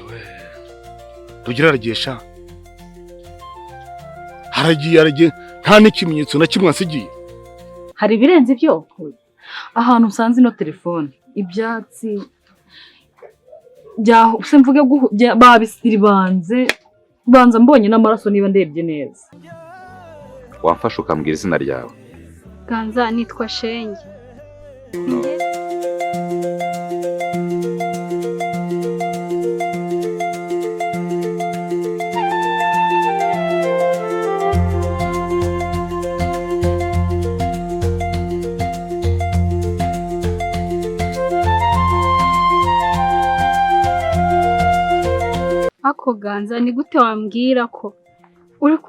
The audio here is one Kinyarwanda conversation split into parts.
We, Rugira aragiye sha, haragiye, aragiye, nta n'ikimenyetso na kimwe asigiye. Hari ibirenze ibyo? Ahantu usanze ino telefone, ibyatsi byaho se, mvuge babisiribanze, banza mbonye n'amaraso niba ndebye neza. Wamfasha ukambwira izina ryawe? Ganza, nitwa Shenge. No. Ako Ganza, ni gute wambwira ko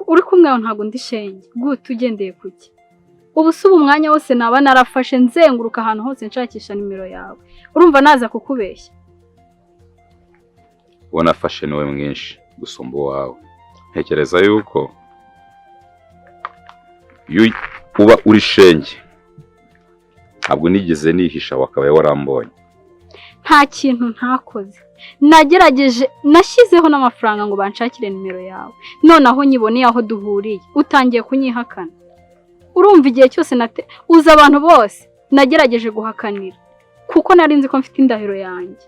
uri kumwe aho ntabwo ndi Shenge? Gute? Ugendeye kuki? Ubu se ubu umwanya wose naba narafashe nzenguruka ahantu hose nshakisha nimero yawe, urumva naza kukubeshya? Uwo nafashe niwe mwinshi gusumba uwawe. Ntekereza yuko iyo uba uri Shenge, ntabwo nigeze nihisha, wakabaye warambonye. Nta kintu ntakoze, nagerageje, nashyizeho n'amafaranga ngo banshakire nimero yawe. Noneho nyiboneye aho duhuriye, utangiye kunyihakana. Urumva igihe cyose nate uzi abantu bose nagerageje guhakanira, kuko nari nzi ko mfite indahiro yanjye,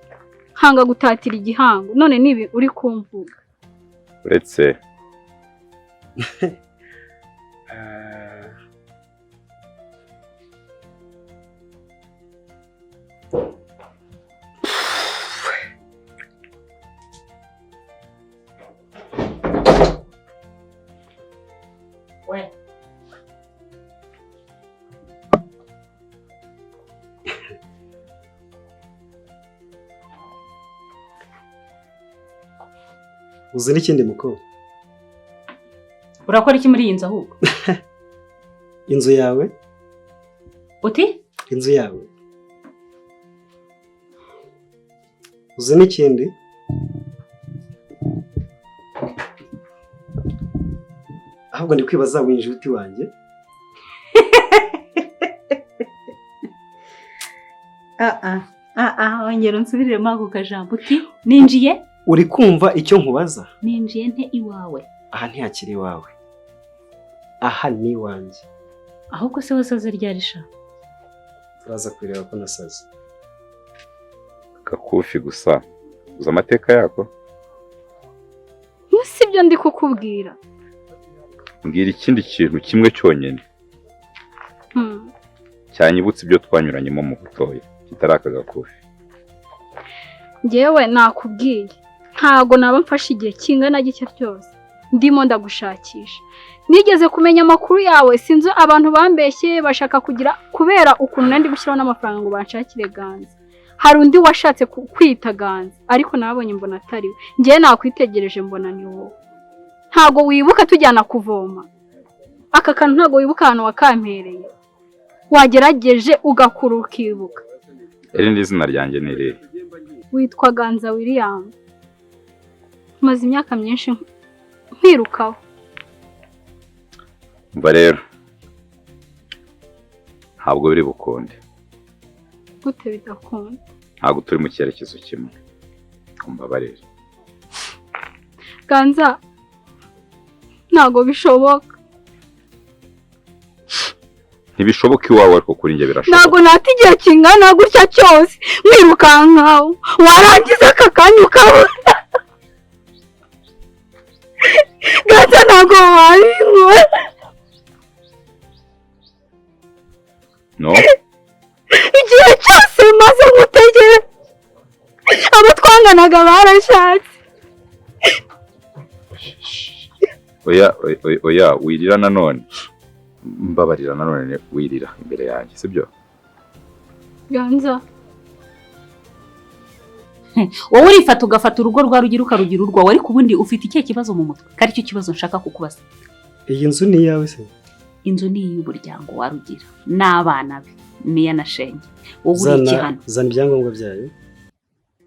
nkanga gutatira igihango. None nibi uri kumvuga? Uretse We. Uzi n'ikindi, mukobwa? Urakora iki muri iyi nzu ahubwo? Inzu yawe. Uti? Inzu yawe. Uzi n'ikindi? Ahubwo ndi kwibaza, winjiye uti wanjye? Ah ah ah, ongera unsubiriremo ako kajambo. Uti ninjiye? Uri kumva icyo nkubaza? Ninjiye nte iwawe? Aha ntihakiri iwawe, aha ni iwanjye. Ahubwo se wasaze ryari sha? Turaza kureba ko nasaze. Gakufi gusa, uzi amateka yako? Si ibyo ndi kukubwira. Mbwira ikindi kintu kimwe cyonyine cyanyibutsa ibyo twanyuranyemo mu butoya, kitari aka gakufi. Njyewe nakubwiye, ntago naba mfashe igihe kingana gitya cyose ndimo ndagushakisha. Nigeze kumenya amakuru yawe, sinzi abantu bambeshye bashaka kugira, kubera ukuntu nari ndi gushyiraho n'amafaranga ngo banshakire Ganza. Hari undi washatse kwita Ganza, ariko nabonye mbona atari we. Njyewe nakwitegereje mbona ni wowe. Ntago wibuka tujyana kuvoma aka kantu? Ntago wibuka ahantu wakampereye? Wagerageje ugakura ukibuka. Irindi zina ryanjye ni irihe? Witwa Ganza William. Maze imyaka myinshi nkwirukaho. Umva rero, ntabwo biri bukunde. Gute bidakunda? Ntabwo turi mu cyerekezo kimwe, umbabarire. Ganza, ntabwo bishoboka. Ntibishoboka iwawe, ariko kuri njye birashoboka. Ntabwo nata igihe kingana gutya cyose mwirukankaho, warangiza aka kanya ukabona. Ganza, ntabwo wabinkora. No. Igihe cyose maze ngutegera, abo twanganaga barashatse. Oya, oya, oya, wirira nanone. Mbabarira nanone, wirira imbere yanjye, sibyo? Ganza. Wowe urifata ugafata urugo rwa Rugira ukarugira urwawe, ariko ubundi ufite ikihe kibazo mu mutwe, ko aricyo kibazo nshaka kukubaza? Iyi nzu ni iyawe se? Inzu ni iy'umuryango wa Rugira n'abana be, Miya na Shenge. Wowe uri iki Zana hano? Zana ibyangombwa byayo.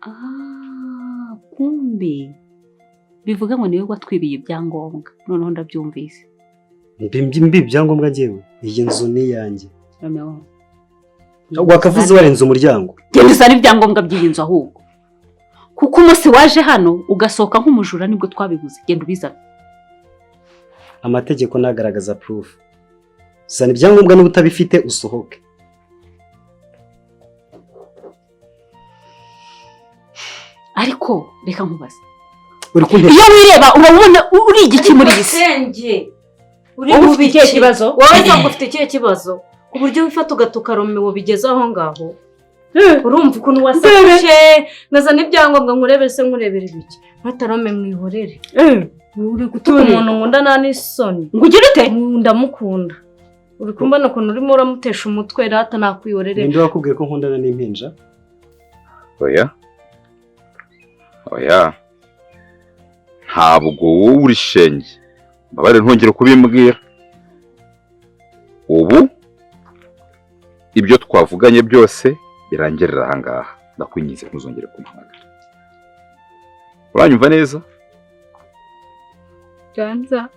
Ah, kumbe bivuga ngo niwe watwibiye ibyangombwa. Noneho ndabyumvise. Mbi ibyangombwa njyewe? Iyi nzu ni iyanjye. Noneho Wakavuze warenze umuryango. Genda usane ibyangombwa by'iyi nzu ahubwo. Kuko umunsi waje hano ugasohoka nk'umujura nibwo twabibuze. Genda ubizane. Amategeko nagaragaza proof. Zana ibyangombwa, niba utabifite usohoke. Ariko reka nkubaze. Uri kuntera? Iyo wireba urabona uri igiki muri iyi si? Senge, uri Wowe mu ufite ikihe biki? kibazo? Wowe ntabwo ufite ikihe kibazo ku buryo wifata ugatuka Romeo bigeze aho ngaho? Urumva ukuntu wasakuje, nkazana ibyangombwa nkurebere se, nkurebere ibiki? Nkatarome, mwihorere. Uri gutuka umuntu nkunda, nta n'isoni. Ngo ugire ute? Ndamukunda. Uri kumbona ukuntu urimo uramutesha umutwe? Rata, nakwihorere. Ninde wakubwiye ko nkundana n'impinja? Oya, oya, ntabwo wowe uri Shenge. Mbabarire, ntongere kubimbwira. Ubu ibyo twavuganye byose birangirira aha ngaha. Ndakwinginze, ntuzongere kumpamagara. Uranyumva neza? Ganza,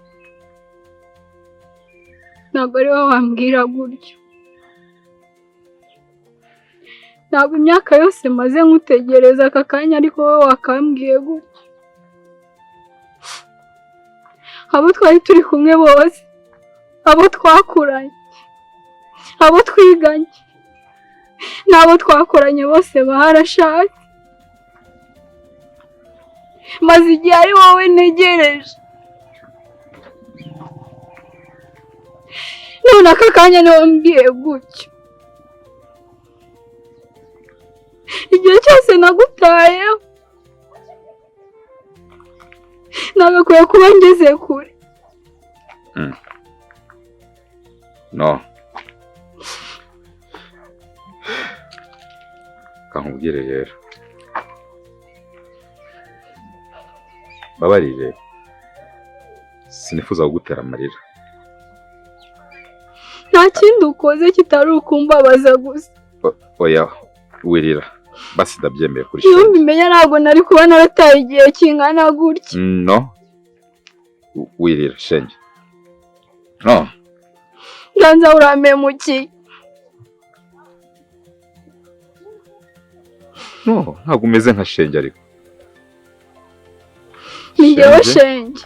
ntabwo ari wowe wambwira gutyo. Ntabwo imyaka yose maze nkutegereza aka kanya ariko wowe wakambwiye gutyo. Abo twari turi kumwe bose, abo twakuranye, abo twiganye n'abo twakoranye, bose barashatse. Maze igihe ari wowe ntegereje, none aka kanya niwe mbwiye gutyo. Igihe cyose nagutayeho nagakwiye kuba ngeze kure. No, kankubwire rero, mbabarire, sinifuza kugutera amarira. Nta kindi ukoze kitari ukumbabaza gusa. Oya, wirira basi, ndabyemeye kuri Iyo Shenge. mbimenya ntabwo nari kuba narataye igihe kingana gutya. No, wirira Shenge, no. Ganza, urampemukiye. No, ntabwo umeze nka Shenge ariko. Ni njyewe. Shenge. Shenge.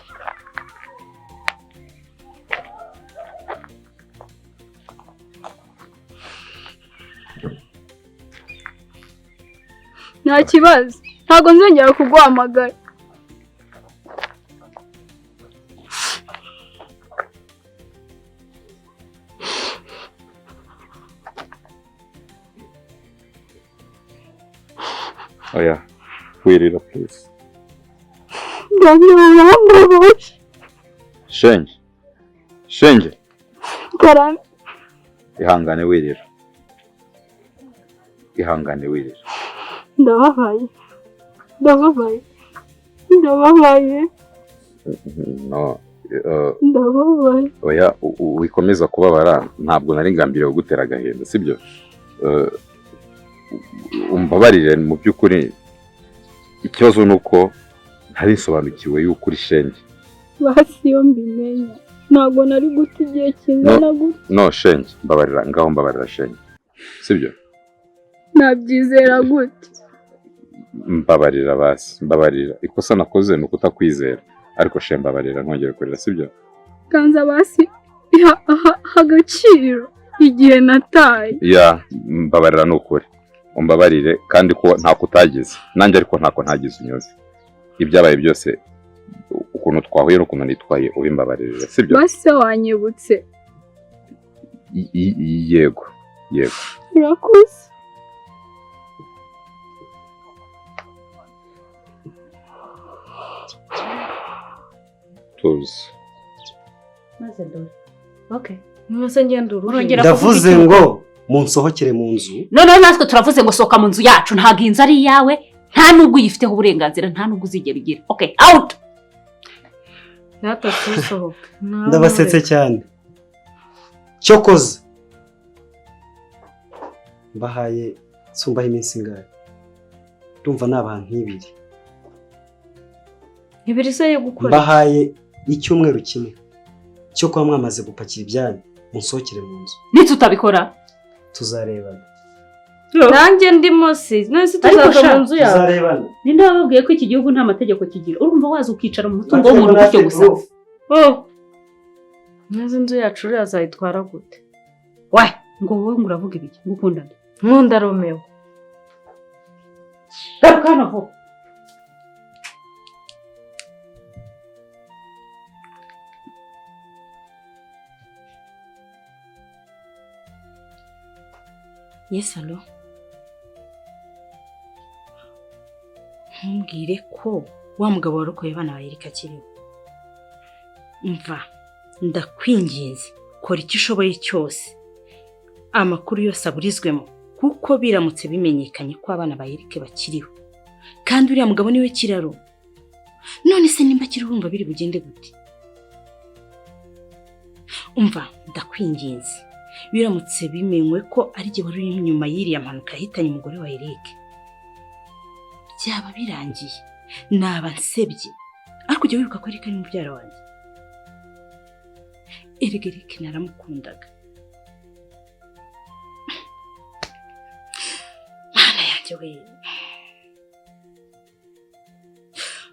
Nta kibazo, ntabwo nzongera kuguhamagara. Oya, wirira please. Ganza, urambabaje. Shenge, Shenge. Karame. Ihangane, wirira, ihangane, wirira. Ndababaye, ndababaye, ndababaye. No. Ndababaye. Oya, wikomeza kubabara. Ntabwo nari ngambiriye kugutera agahinda, sibyo? Umbabarire mu by'ukuri, ikibazo ni uko ntari nsobanukiwe yuko uri Shenge. Basi iyo mbimenya ntabwo nari guta igihe kingana gutya. No, Shenge, mbabarira, ngaho mbabarira Shenge, sibyo? Nabyizera gute? Mbabarira basi, mbabarira. Ikosa nakoze ni ukutakwizera, ariko Shenge, mbabarira, ntongere kurira, sibyo? Ganza, basi iha aha agaciro igihe nataye. Ya, mbabarira, ni ukuri umbabarire, kandi ko ntako utagize nanjye, ariko ntako ntagize unyuze ibyabaye byose, ukuntu twahuye n'ukuntu nitwaye, ubimbabarire, sibyo? Basi se wanyibutse? Yego, yego. Urakoze. Tuzi. Maze dore, okay. Mwese ngenda uruhinja. Urongera Ndavuze kuvuga iki? ngo munsohokere mu nzu. Noneho natwe turavuze ngo sohoka mu nzu yacu. Ntabwo iyi nzu ari iyawe, nta nubwo uyifiteho uburenganzira, nta nubwo uzigera ugira. Okay, out. Rata, tusohoke. Ndabasetse cyane. Cyokoze mbahaye, sumbaho iminsi ingahe? Ndumva ni abantu nk'ibiri. Ibiri se yo gukora? Mbahaye icyumweru kimwe cyo kuba mwamaze gupakira ibyanyu, munsohokere mu nzu. Nitutabikora? Tuzarebana. Nanjye ndimo si none se Ariko tuzava sha, mu nzu yawe. Tuzarebana. Ninde wababwiye ko iki gihugu nta mategeko kigira? Urumva waza ukicara mu mutungo w'umuntu gutyo gusa? Oh. Neza inzu yacu uriya azayitwara gute? We ngo wowe ngo uravuga ibiki? Ngo ukundane. Nkunda Romeo. Garuka hano vuba. Yes, alo. Ntumbwire ko wa mugabo warokoye abana ba Erika akiriho. Mva, ndakwinginze, kora icyo ushoboye cyose. Amakuru yose aburizwemo, kuko biramutse bimenyekanye ko abana ba Erika bakiriho. Kandi uriya mugabo niwe kiraro. None se nimba akiriho urumva biri bugende gute? Umva, ndakwinginze. Biramutse bimenywe ko ari jye wari uri inyuma y'iriya mpanuka yahitanye umugore wa Eric, byaba birangiye, naba nsebye. Ariko ujya wibuka ko Eric ari mubyara wanjye. Erega Eric naramukundaga. Mana yanjye we,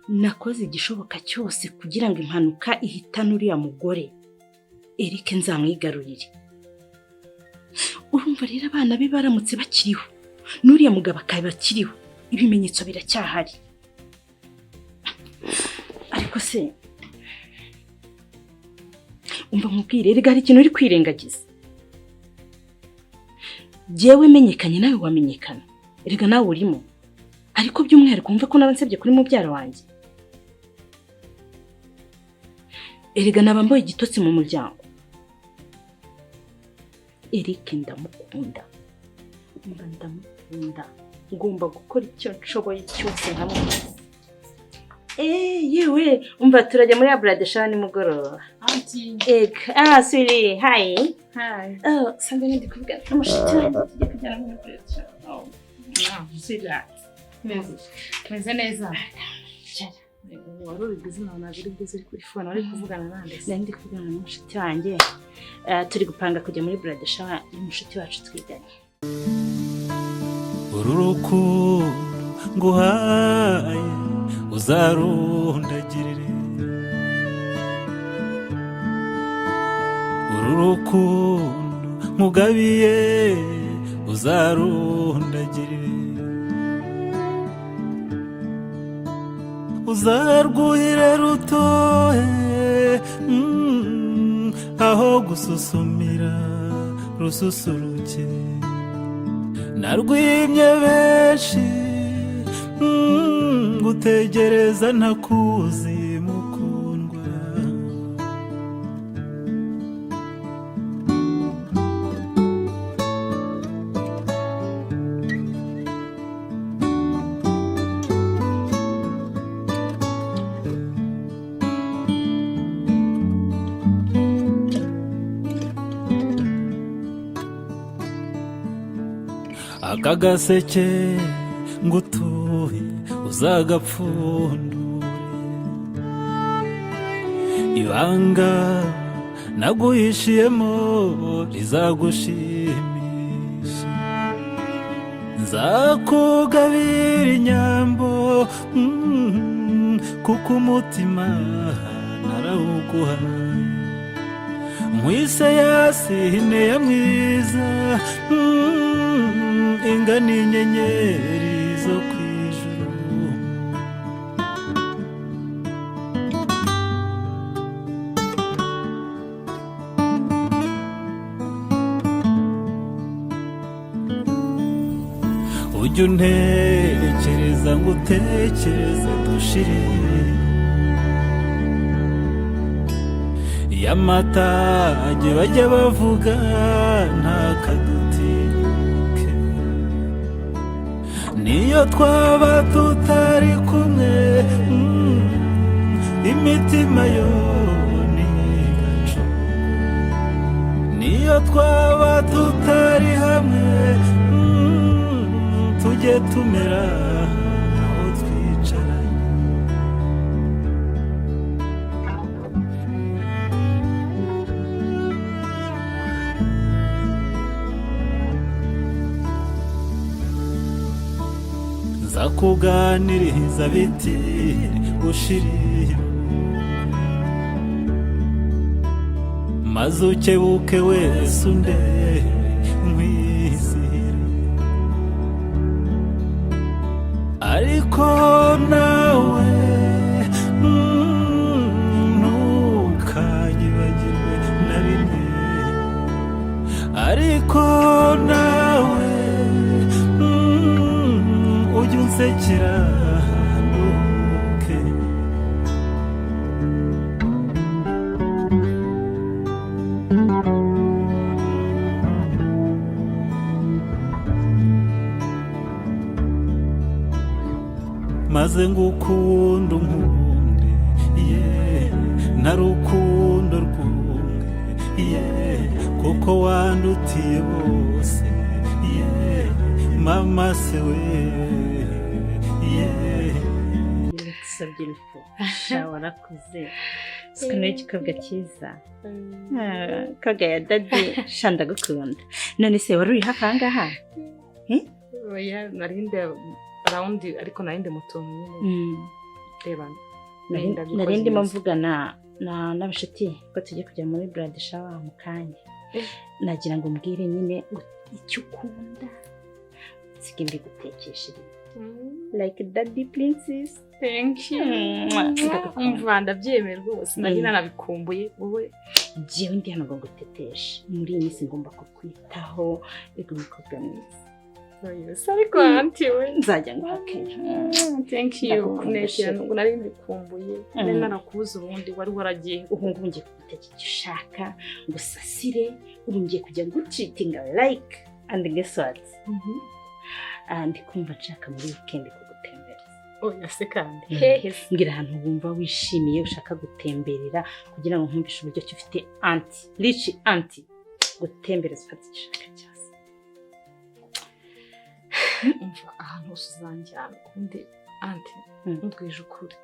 nakoze igishoboka cyose kugira ngo impanuka ihitane uriya mugore Eric nzamwigarurire. Urumva rero abana be baramutse bakiriho, n'uriya mugabo akaba akiriho, ibimenyetso biracyahari. Ariko se umva nkubwire, erega hari ikintu uri kwirengagiza. Jyewe menyekanye nawe wamenyekana, erega nawe urimo. Ariko by'umwihariko wumve ko naba nsebye kuri mubyara wanjye. Erega naba mboye igitotsi mu muryango. Eric ndamukunda, mba ndamukunda, ngomba gukora icyo nshoboye cyose nkamwiza. Yewe umva turajya muri Abradesha nimugoroba. Auntie. Ega, ah sweetie, hi. Hi. Oh, sanga ndi kuvugana n'umushuti wanjye tugiye kujyana muri Abradesha. Oh, sweetheart. Meze neza. Wari uri busy nawe ntabwo uri busy uri kuri phone, wari kuvugana nande se? Nari ndi kuvugana n'umushuti wanjye. Turi gupanga kujya muri Bradesha n'umushuti wacu twiganye. Uru rukundo nguhaye uzarundagirire, uru rukundo nkugabiye uzarundagirire, uzarwuhire rutohe aho gususumira rususuruke, narwimye benshi gutegereza ntakuzi mukundwa. Aka gaseke ngutuye uzagapfundure, ibanga naguhishiyemo rizagushimisha, nzakugabira inyambo kuko umutima narawuguhaye, nkwise yasine ya mwiza ingana inyenyeri zo ku ijuru. Ujye untekereza ngo utekereze dushire, iyo amatage bajya bavuga ntakadutinyuke, niyo twaba tutari kumwe imitima yo ntigacu, niyo twaba tutari hamwe tujye tumera aho twicaranye. Nzakuganiriza biti ushirire, maze ukebuke wese undebe nkwizihire. Ariko nawe ntukanyibagirwe na rimwe, ariko nawe ujye unsekera nduhuke. Maze ngukunde unkunde, ye nta rukundo rw'umwe, ye kuko wandutiye bose, ye mama se we, ye. So beautiful. Sha, warakuze. Siko nawe igikobwa cyiza. Ah, koga ya daddy, sha ndagukunda. None se wari uri hafi aha ngaha? Oya, narinde around, ariko narinde mu tuntu nyine. Reba. Nari ndimo mvugana na n'abashuti ko tugiye kujya muri bridal shower mu kanya. Nagira ngo mbwire nyine icyo ukunda. Nsige mbigutekeshereze. Like daddy princess. Thank you. Umva, ndabyemeye rwose. Nari nanabikumbuye wowe. Jewe ndi hano ngo nguteteshe. Muri iyi minsi ngomba kukwitaho. Ego mukobwa mwiza. Oya, ariko auntie we. Nzajya nguhakenya. Thank you. Ndagukunda, Nekera chérie. nubwo nari mbikumbuye. Nari narakubuze, ubundi wari waragiye. Ubu ngubu ngiye kugutekera icyo ushaka, ngusasire. Ubu ngiye kujya ngutreatinga like, and guess what? Ah, ndi kumva nshaka muri weekend kugutembereza. Oya se kandi. Hehe se? Ngira ahantu wumva wishimiye ushaka gutemberera, kugira ngo nkumvishe uburyo ki ufite auntie, rich auntie. Gutembereza ufata icyo ushaka cyose. Umva, ahantu hose uzanjyana, ubundi auntie, ntubwije ukuri,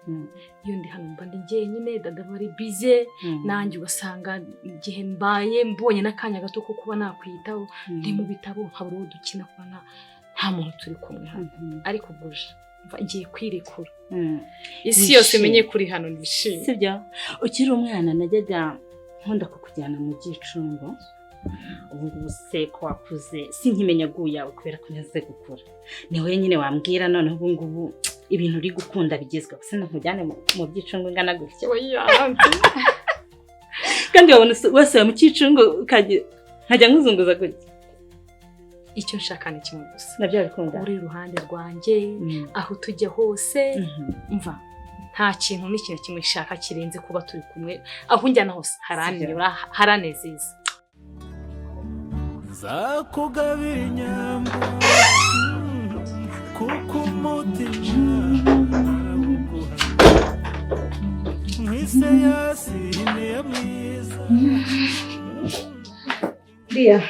iyo ndi hano mba ndi jyenyine, dada bari bize, nanjye ugasanga igihe mbaye mbonye n'akanya gato ko kuba nakwitaho ndi mu bitabo, nkabura uwo dukina, kuba nta muntu turi kumwe hano. Ariko buje mva ngiye kwirekura, isi yose imenye kuri hano, nishimye. Sibyo? Ukiri umwana najyaga nkunda kukujyana mu byicungo. Ubu ngubu se ko wakuze, sinkimenya aguye yawe kubera ko nyaze gukura, ni wowe nyine wambwira. Noneho ubu ngubu ibintu uri gukunda bigezweho, se nkujyane mu byicungo ingana gutya? Oya auntie. Kandi wabona wese mu cyicungo nkajya nkuzunguza gutya. Icyo nshaka ni kimwe gusa. Nabyo wabikunda. Uri iruhande rwanjye aho tujya hose. Mva, nta kintu n'ikintu kimwe nshaka kirenze kuba turi kumwe. Aho njyana hose haranyura, haranezeza. Nzakugabira inyambo kuko umutima narawuguha, nkwise yasiniye mwiza. Riya.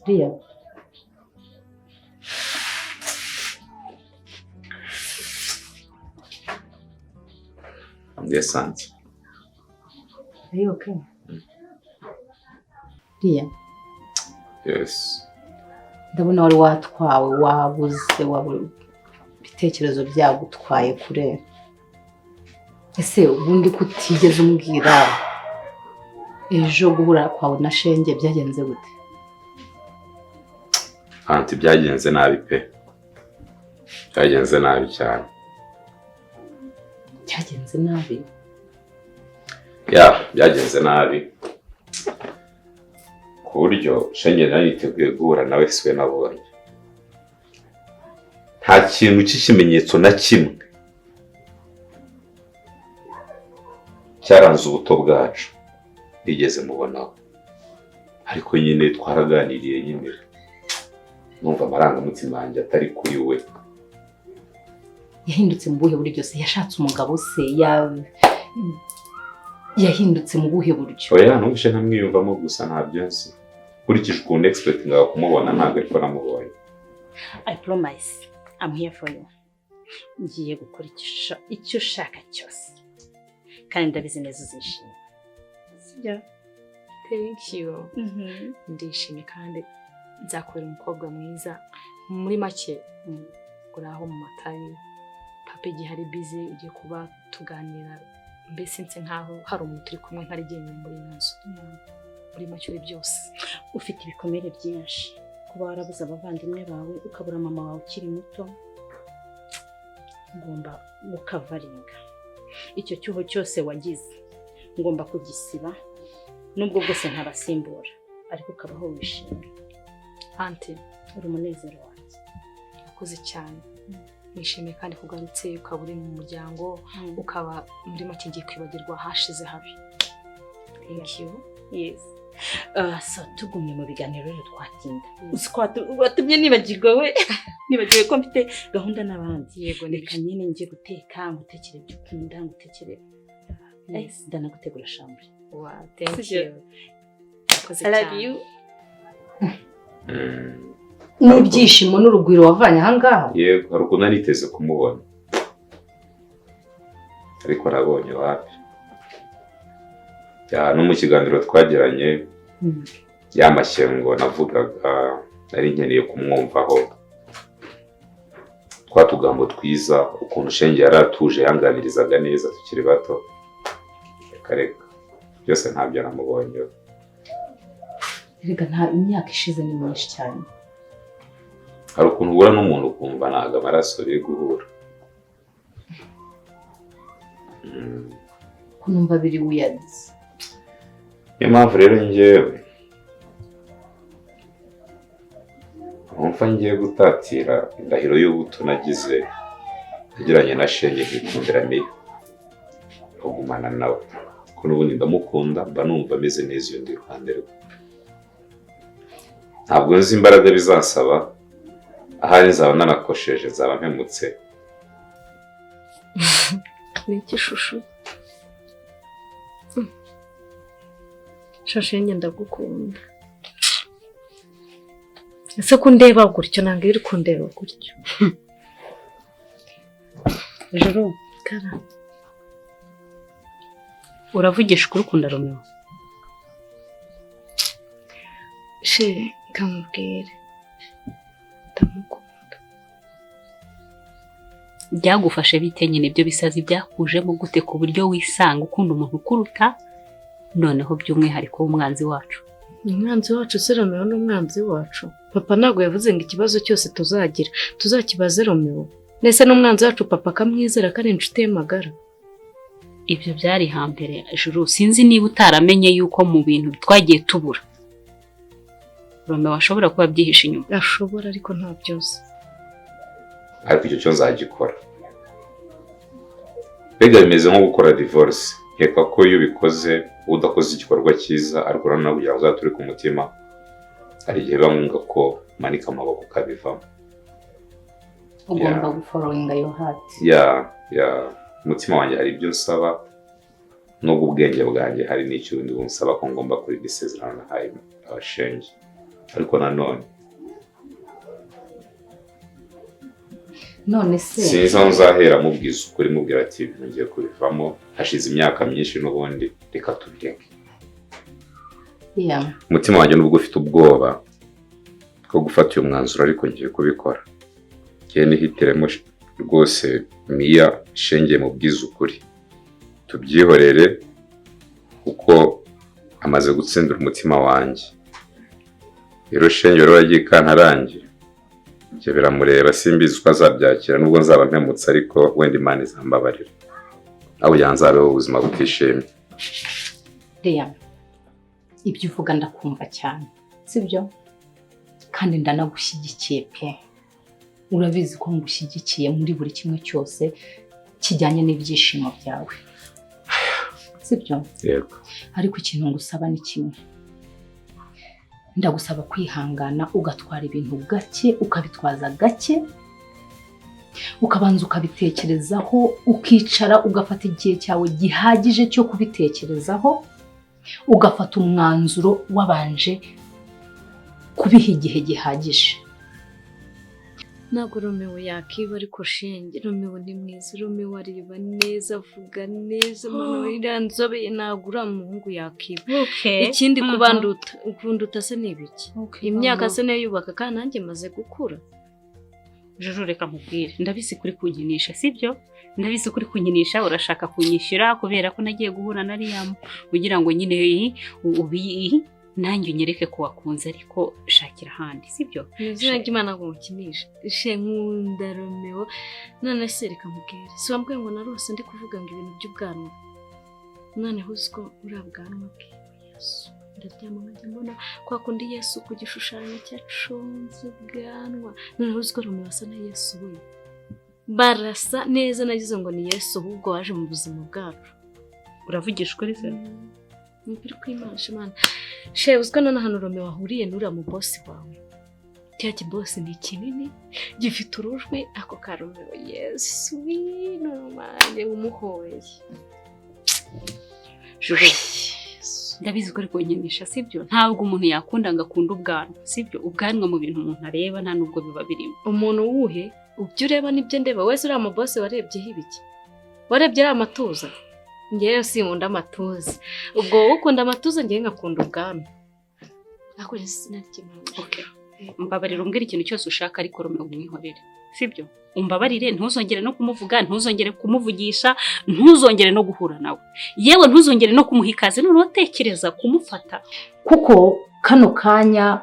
Riya. Yes, auntie. Are you okay? Riya, Yes. Ndabona wari watwawe, wabuze, wabu ibitekerezo byagutwaye kure. Ese ubundi kutigeze umbwira ejo guhura kwawe na Shenge byagenze gute? Auntie, byagenze nabi pe. Byagenze nabi cyane. Byagenze nabi? Ya, byagenze nabi. Ku buryo Shenge nari niteguye guhura nawe siwe nabonye. Nta kintu cy'ikimenyetso na kimwe cyaranze ubuto bwacu nigeze mubonaho. Ariko nyine twaraganiriye, nyine numva amarangamutima yanjye atari kuri we. Yahindutse mu buhe buryo se? Yashatse umugabo se? Yahindutse mu buhe buryo? Oya, numvise ntamwiyumvamo gusa, ntabyo nzi. Nkurikije ukuntu expectingaga kumubona, ntabwo ariko namubonye. I promise I'm here for you. Ngiye gukora icyo ushaka cyose. Kandi ndabizi neza uzishima. Sibyo? Thank you. Ndishimye kandi Nzakubera umukobwa mwiza. Muri make uri aho mu matayi papa igihe ari busy, ugiye kuba tuganira, mbese nse nkaho hari umuntu turi kumwe, ntari jyenyine muri ino nzu. Muri make uri byose. Ufite ibikomere byinshi, kuba warabuze abavandimwe bawe, ukabura mama wawe ukiri muto. Ngomba gukavaringa icyo cyuho cyose wagize, ngomba kugisiba, nubwo bwose ntabasimbura, ariko ukabaho wishimye. Aunty. Uri umunezero wanjye. Urakoze cyane, nishimiye kandi kugarutse, ukaba uri mu muryango, ukaba muri make ngiye kwibagirwa hashize habi. Thank you. Yes. So tugumye mu biganiro rero twatinda. Uzi ko watumye nibagirwa we, nibagiwe ko mfite gahunda n'abandi. Yego. Reka nyine njye guteka, ngutekere ibyo ukunda, ngutekere. Ndanagutegura chambre. Wow, thank Sibyo? you. Urakoze I love cyane. you. N'ibyishimo n'urugwiro wavanye aha ngaha. Yego, hari ukuntu nari niteze kumubona, ariko nabonye wapi. Ya, no mu kiganiro twagiranye, ya mashyengo navugaga nari nkeneye kumwumvaho, twa tugambo twiza, ukuntu shenge yari atuje, yanganirizaga neza tukiri bato. Reka reka, byose ntabyo namubonyeho. Reka, nta imyaka ishize ni myinshi cyane. Hari ukuntu uhura n'umuntu ukumva ntabwo amaraso biri guhura. Ko numva biri weird. Niyo mpamvu rero njyewe numva ngiye gutatira indahiro y'ubuto nagize, nagiranye na shenge, nkikundira Miya, nkagumana nawe, kuko n'ubundi ndamukunda, mba numva ameze neza iyo ndi iruhande rwe. Ntabwo nzi imbaraga bizansaba, ahari nzaba nanakosheje, nzaba mpemutse. Ni iki, chouchou? Shashenye, ndagukunda. Ese ko undeba gutyo? Ntabwo iri kundeba gutyo. Juru. Kara. Uravugisha ukuri, ukunda Romeo? Chéri, kamubwire, ndamukunda. Byagufashe bite nyine? Ibyo bisazi byakujemo gute ku buryo wisanga ukunda umuntu ukuruta, noneho by'umwihariko w'umwanzi wacu? Umwanzi wacu se? Romeo ni umwanzi wacu? Papa ntabwo yavuze ngo ikibazo cyose tuzagira tuzakibaze Romeo? Nese n'umwanzi wacu, papa akamwizera ko ari inshuti ye magara. Ibyo byari hambere, Juru. Sinzi niba utaramenye yuko mu bintu twagiye tubura, Romeo ashobora kuba abyihishe inyuma. Ashobora, ariko nta byose. Ariko icyo cyo nzagikora. Mbega bimeze nko gukora divorce. Nkeka ko iyo ubikoze udakoze igikorwa cyiza, ariko nanone kugira ngo uzature ku mutima, hari igihe biba ngombwa ko umanika amaboko ukabivamo. Ugomba gufollowinga your heart. Yeah, umutima wanjye hari ibyo nsaba, nubwo ubwenge bwanjye hari n'icyo ubundi bunsaba, ko ngomba kurinda isezerano nahaye abashenge, ariko nanone None se sinzi aho nzahera mubwiza ukuri, mubwira ati ibintu ngiye kubivamo, hashize imyaka myinshi n'ubundi, reka tubireke. Umutima wanjye nubwo ufite ubwoba bwo gufata uyu mwanzuro, ariko ngiye kubikora, ngiye nihitiremo rwose Miya. Shenge mubwize ukuri, tubyihorere, kuko amaze gutsindira umutima wanjye. Rero shenge rero yagiye ikantarange, ibyo biramureba, simbizi uko azabyakira. Nubwo nzaba mpemutse, ariko wenda Imana izambabarira, aho kugira ngo nzabeho ubuzima butishimye. Liam, ibyo uvuga ndakumva cyane, sibyo? Kandi ndanagushyigikiye pe. Urabizi ko ngushyigikiye muri buri kimwe cyose kijyanye n'ibyishimo byawe, sibyo? Yego. Ariko ikintu ngusaba ni kimwe: ndagusaba kwihangana, ugatwara ibintu gake, ukabitwaza gake, ukabanza ukabitekerezaho, ukicara ugafata igihe cyawe gihagije cyo kubitekerezaho, ugafata umwanzuro wabanje kubiha igihe gihagije. Ntabwo Romeo yakiba, ariko shenge Romeo ni mwiza. Romeo areba neza, avuga neza, mama we, iriya nzobe ye, ntabwo uriya muhungu yakiba. Ikindi, kubanduta, kunduta se ni ibiki? Imyaka Mama. se niyo yubaka? Kandi nanjye maze gukura. Jojo, reka nkubwire, ndabizi kuri kunkinisha, sibyo? Ndabizi kuri kunkinisha, urashaka kunyishyura kubera ko nagiye guhura na Liam, kugira ngo nyine ubi nanjye unyereke ko wakunze, ariko shakira ahandi, sibyo? Ni izina ry'Imana ngo mukinishe. She, nkunda Romeo. None se reka nkubwire, si wambwiye ngo narose ndi kuvuga ngo ibintu by'ubwanwa? Noneho uzi ko uriya bwanwa bwe, Yesu, ndaryama nkajya mbona kwa kundi Yesu ku gishushanyo cyaconze ubwanwa. Noneho uzi ko Romeo asa na Yesu? We barasa neza, nagize ngo ni Yesu ahubwo waje mu buzima bwacu. Uravugisha ukuri se? Ni ukuri kw'Imana, shimana. She, uzi ko noneho hano Romeo wahuriye n'uriya mu bosi wawe? Kiriya kibosi ni kinini, gifite urujwi ako ka Romeo. Yesu normal umuhoye. Jojo, ndabizi ko uri kunkinisha, sibyo? Ntabwo umuntu yakunda ngo akunde ubwanwa, sibyo? Ubwanwa mu bintu umuntu areba nta nubwo biba birimo. Umuntu wuhe? Ibyo ureba nibyo ndeba wese. Uriya mu bosi warebyeho ibiki? Warebye ariya amatuza? Ngewe sinkunda amatuza. Ubwo wowe ukunda amatuza, ngewe nkakunda ubwanwa, ariko izina ry'Imana. Okay. Mbabarira umbwire ikintu cyose ushaka, ariko Romeo umwihorere, sibyo? Umbabarire, ntuzongere no kumuvuga, ntuzongere kumuvugisha, ntuzongere no guhura nawe, yewe ntuzongere no kumuha ikaze. Noneho tekereza kumufata. Kuko kano kanya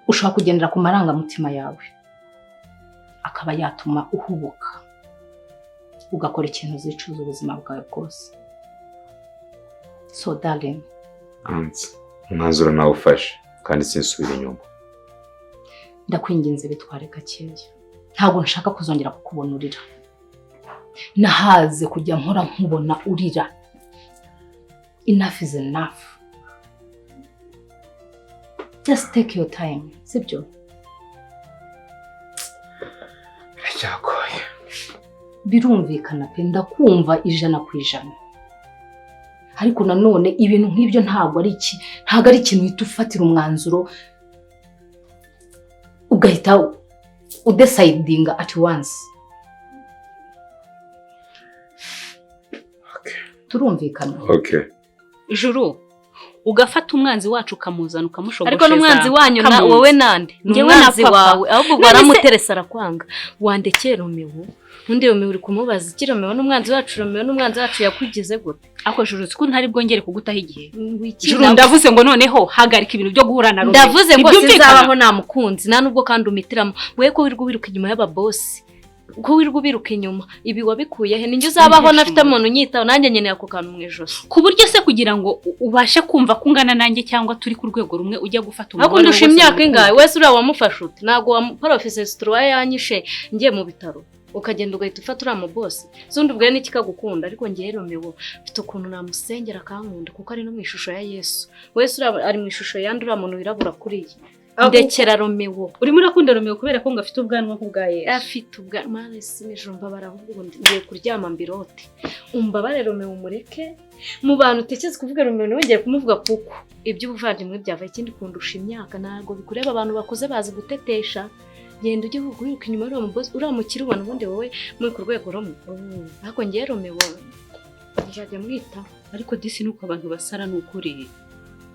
ushobora kugendera ku marangamutima yawe, akaba yatuma uhubuka ugakora ikintu uzicuza ubuzima bwawe bwose. So darling, Anse, umwanzuro nawufashe kandi sinsubira inyuma. Ndakwinginze, bitware gakeya. Ntabwo nshaka kuzongera kukubona urira. Nahaze kujya mpora nkubona urira. Enough is enough. Just take your time, sibyo? Biracyagoye. Birumvikana pe, ndakumva 100%, ariko nanone ibintu nk'ibyo ntabwo ari ikintu uhita ufatira umwanzuro ugahita udecidinga at once. Turumvikana? Okay. Juru, ugafata umwanzi wacu ukamuzana, ukamushogosheza. Ariko n'umwanzi wanyu na kamunzi. wowe nande? Ni Njyewe na umwanzi papa. wawe ahubwo ubwo None se- waramuterese arakwanga. Wandekeye Romeo. Undi Romeo uri kumubaza iki? Romeo n'umwanzi wacu, Romeo n'umwanzi wacu yakugize gute? Ako Juru, uzi ko ntari bwongere kugutaho igihe. Wiki Juru, ndavuze ngo noneho hagarika ibintu byo guhura na Romeo. Ndavuze ngo Ntibyumvikana? sinzabaho namukunzi, nta nubwo kandi umitiramo we ko wirirwa wiruka inyuma y'ababosi, ko wirirwa ubiruka inyuma. Ibi wabikuye he? Ninjye uzabaho nafite umuntu unyitaho? Nanjye nkeneye ako kantu mu ijosi. Ku buryo se kugira ngo ubashe kumva ko ungana nanjye cyangwa turi ku rwego rumwe, ujya gufata Ariko umubare ndusha wose imyaka mu ingahe? rukundo? Wese uriya wamufashe ute? Ntabwo wa porofeseri situruwa yanyishe ngiye mu bitaro, ukagenda ugahita ufata uriya mu bosi zundi ubwawe n'iki kagukunda? Ariko ngewe Romeo mfite ukuntu namusengera akankunda, kuko ari no mu ishusho ya Yesu. Wese uriya ari mu ishusho yandi, uriya muntu wirabura kuriya. Ndekera Romeo. Urimo urakunda Romeo kubera ko ngo afite ubwanwa nk'ubwa Yesu? Afite ubwanwa. Mana, isi n'ijuru, mbabara ahubwo ubu ngiye kuryama mbirote. Umbabare, Romeo umureke. Mu bantu utekereza kuvuga Romeo, ntiwongere kumuvuga, kuko iby'ubuvandimwe byava. Ikindi, kundusha imyaka ntabwo bikureba. Abantu bakuze bazi gutetesha. Genda ujye wiruka inyuma y'uriya mubosi, uriya mukire ubona. Ubundi wowe muri ku rwego rumwe, ariko ngewe Romeo nzajya mwitaho. Ariko disi nuko abantu basara, ni ukuri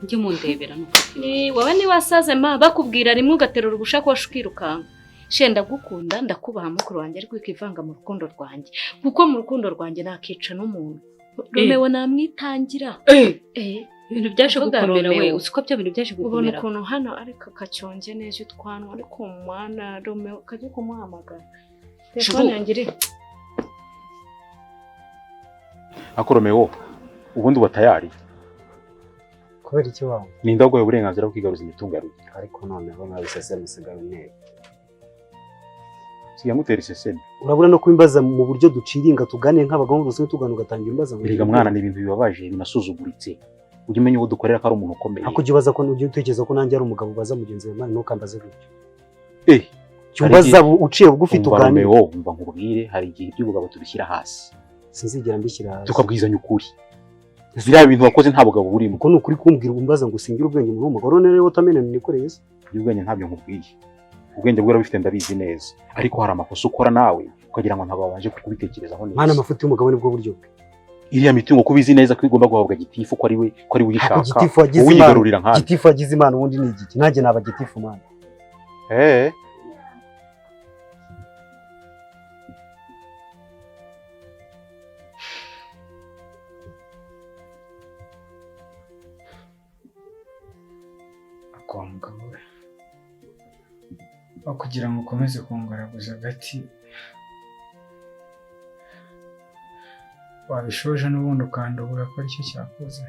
njye mundebera nuko. Ni wowe niba wasaze ma, bakubwira rimwe ugaterura ubushakoshi ukirukanka. She, ndagukunda, ndakubaha mukuru wanjye, ariko ukivanga mu rukundo rwanjye, kuko mu rukundo rwanjye nakica n'umuntu. Romeo namwitangira. Eh, Ibintu byaje Kuvuga gukomera we. Romeo. Uzi ko bya bintu byaje Ubona gukomera. ukuntu hano ariko kacyonge neza utwanwa, ariko mwana Romeo kajya kumuhamagara telefone Juru. yanjye iri. Ako Romeo, ubundi uba tayari? Kubera iki wawe? Ninde waguhaye uburenganzira bwo kwigaruza imitungo ya Rugira? Ariko noneho nawe iseseme isigaye untera. Siga ngutera iseseme? Urabura no kubimbaza mu buryo duciringa, tuganire nk'abagabo bose, tugana ugatangira imbaza ngo Erega mwana, ni ibintu bibabaje, binasuzuguritse. Ujye umenya uwo dukorera ko ari umuntu ukomeye. Ariko ujya ubaza ko ujya utekereza ko nanjye ari umugabo ubaza mugenzi wawe, mwana, ntukambaze gutyo. Eh, Jya umbaza uciye bugufi, umva. tuganire. Romeo, umva nkubwire, hari igihe iby'ubugabo tubishyira hasi. Sinzigera mbishyira hasi. Tukabwizanya ukuri. Biriya bintu wakoze nta bugabo burimo. Uko ni ukuri kumbwira umbaza ngo singire ubwenge muri uwo mugabo? None rero watermelon nikoreye se? Iby'ubwenge ntabyo nkubwiye. Ubwenge bwe urabufite ndabizi neza, ariko hari amakosa ukora nawe ukagira ngo ntabwo wabanje kubitekerezaho neza. Mwana, amafuti y'umugabo nibwo buryo bwe. Iriya mitungo ko ubizi neza ko igomba guhabwa gitifu, ko ari we uyishaka. Gitifu wagize uyigarurira imana, nkande. Gitifu wagize imana ubundi ni igiki? Nanjye naba gitifu mwana. Kwa mugabo we, aho kugira ngo ukomeze kungaraguza agati wabishoje n'ubundi ukandubura ko aricyo cyakoze.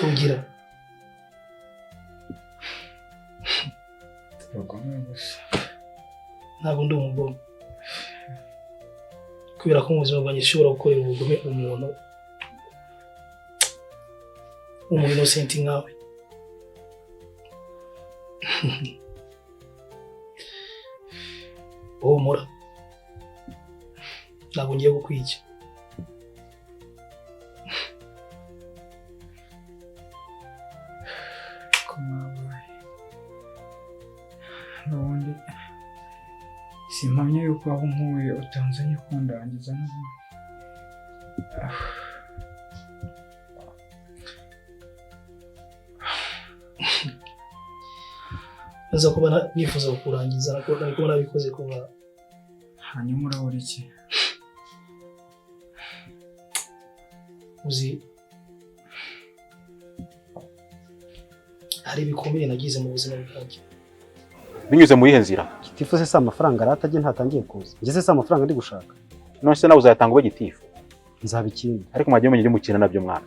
Ugira Abagome gusa. Ntabwo ndi umugome, kubera ko mu buzima bwanjye ushobora gukorera ubugome umuntu innocent nkawe. Humura, ntabwo ngiye kukwica. N'ubundi simpamya yuko aho nkuye utanzanye kundangiza n'ubundi. Nza kuba nifuza kukurangiza ariko nabikoze kuba. Hanyuma urabura iki? Uzi hari ibikomere nagize mu buzima bwanjye. Binyuze muri ihe nzira? Gitifu se si amafaranga aratajye ntatangiye kuza. Njye se si amafaranga ndi gushaka. None se nawe uzayatanga ube gitifu? Nzaba ikindi. Ariko mwagiye mumenya ibyo mukina nabyo mwana.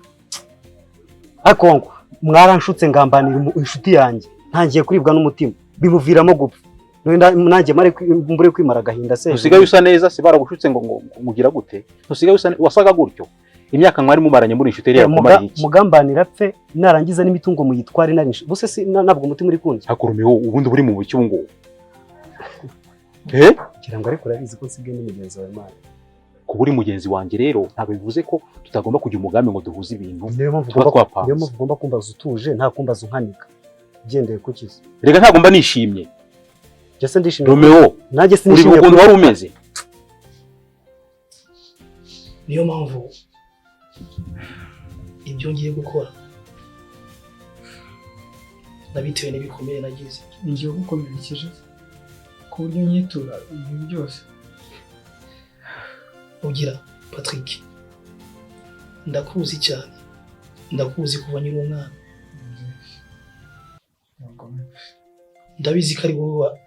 Ariko ngo mwaranshutse ngambanira inshuti yanjye. Ntangiye kuribwa n'umutima bimuviramo gupfa. Nanjye mbure kwimara agahinda se. Usigaye usa neza se baragushutse ngo mugira gute? Usigaye usa wasaga gutyo. Imyaka mwari mumaranye muri inshuti yari yakumariye iki? Mugambanira apfe narangiza n'imitungo muyitware nari bose si nabwo umutima uri kunjye. Hakurumiho ubundi buri mu buki ubu ngubu. Ngira ngo ariko urabizi ko nsigaye ni mugenzi wawe Imana. Kuba uri mugenzi wanjye rero ntabwo bivuze ko tutagomba kujya umugambi ngo duhuze ibintu. Niyo mpamvu ugomba kumbaza utuje, nta kumbaza unkanika. Ugendeye ku kizi. Rega ntabwo mba nishimye. Njye se ndishimye. Romeo, nanjye sinishimye. Uri ukuntu wari umeze. Niyo mpamvu ibyo ngiye gukora nabitewe n'ibikomere nagize. Ngiye gukomerekeje ku buryo nyitura ibintu byose. Ugira Patrick, ndakuzi cyane, ndakuzi kuva nkiri umwana. Ndabizi ko ari wowe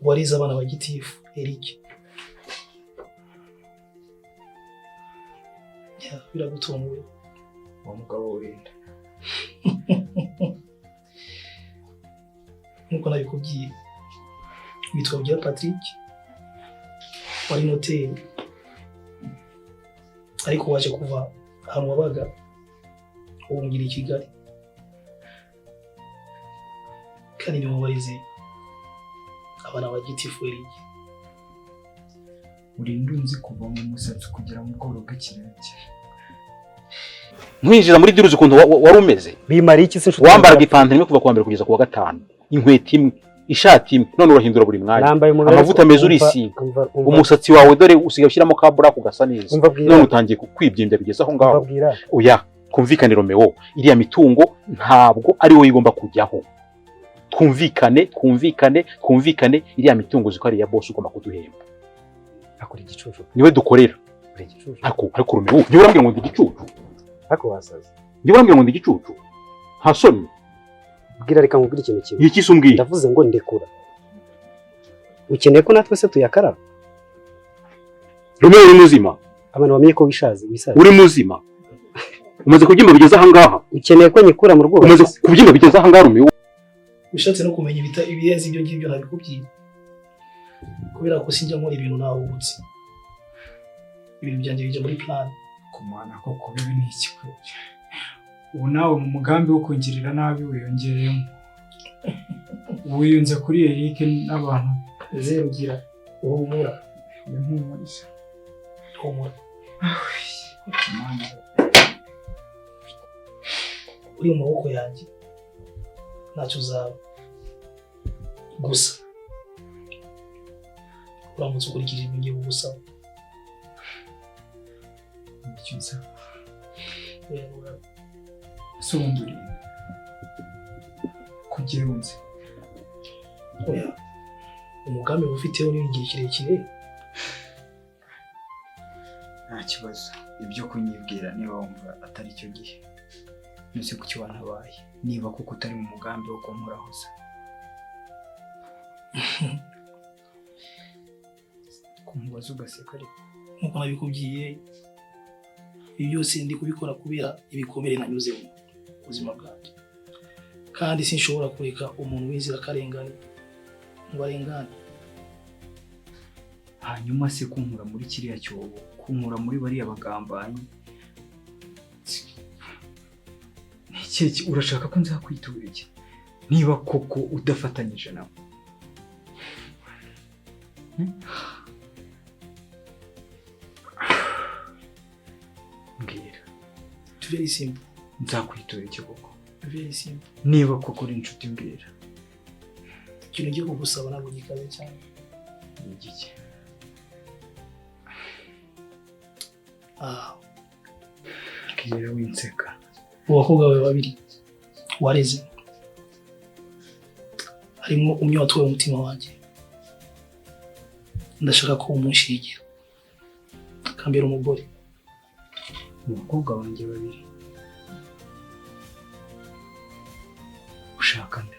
warize abana ba gitifu Eric. Biragutunguye. Uwo mugabo urinda nkuko nabikubwiye, witwa Bugira Patrick, wari noteri, ariko waje kuva ahantu wabaga uhungira i Kigali, kandi niho warize abana ba gitifu Eric. Urinda unzi kuva mu musatsi kugera mu bworo bw'ikirenge. Nkwinjiza muri diruzi ukuntu wari umeze. Bimara iki se inshuti? Wambaraga ipantaro imwe kuva kuwa mbere kugeza kuwa gatanu, inkweto imwe, ishati imwe, none urahindura buri mwanya. Amavuta meza urisiga, umusatsi wawe dore usigaye ushyiramo ka black ugasa neza. None utangiye kwibyimbya bigeze aho ngaho. Oya, twumvikane Romeo, iriya mitungo ntabwo ari wowe igomba kujyaho. Twumvikane, twumvikane, twumvikane, iriya mitungo uzi ko ari iya boss ugomba kuduhemba. Akora igicucu. Niwe dukorera. Ariko Romeo, niwe urambwira ngo ndi igicucu. Ariko wasaze. Niwe urambwira ngo ndi igicucu. Nta soni. Bwira reka nkubwire ikintu kimwe. Iki se umbwira? Ndavuze ngo ndekura. Ukeneye ko natwe se tuyakaraba? Romeo uri muzima. Abantu bamenye ko wishaze, wisaze. Uri muzima. Umaze kubyimba bigeze aha ngaha. Ukeneye ko nyikura mu rwego. Umaze kubyimba bigeze aha ngaha Romeo. Ushatse no kumenya ibirenze ibyo ngibyo nabikubwiye. Kubera ko sinjya nkora ibintu nahubutse. Ibintu byanjye bijya muri plan. Kumana ko kuba ibi ni iki kweli? Ubu nawe mu mugambi wo kungirira nabi wiyongereyemo. Wiyunze kuri Eric n'abantu. Zerugira uhumura. Impumuriza. Humura. Uri mu maboko yanjye. Ntacyo uzaba. Gusa uramutse ukurikije ibyo ngiye kugusaba. Icyo nsaba? Oya, oya. Ese ubundi urinda kugira unzi? Oya, umugambi ufiteho ni igihe kirekire. Nta kibazo, ibyo kunyibwira niba wumva atari cyo gihe. Nuse kuki wantabaye niba kuko utari mu mugambi wo kumpurahuza? Kumubaza ugaseka ariko. Nkuko nabikubwiye, ibi byose ndi kubikora kubera ibikomere nanyuzemo mu buzima bwanjye, kandi sinshobora kureka umuntu w'inzirakarengane ngo arengane. Hanyuma se kunkura muri kiriya cyobo, kunkura muri bariya bagambanyi, ni urashaka ko nzakwitura iki niba koko udafatanyije nabo? Mbwira. Very simple. Nzakwitura iki koko? Very simple. Niba koko uri inshuti mbwira. Ikintu ngiye kugusaba ntabwo gikaze cyane. Ni igiki? Mbwira winseka. Mu bakobwa bawe babiri wareze harimo umwe watowe umutima wanjye, ndashaka ko umunshigira akambera umugore. Mu bakobwa banjye babiri ushakana?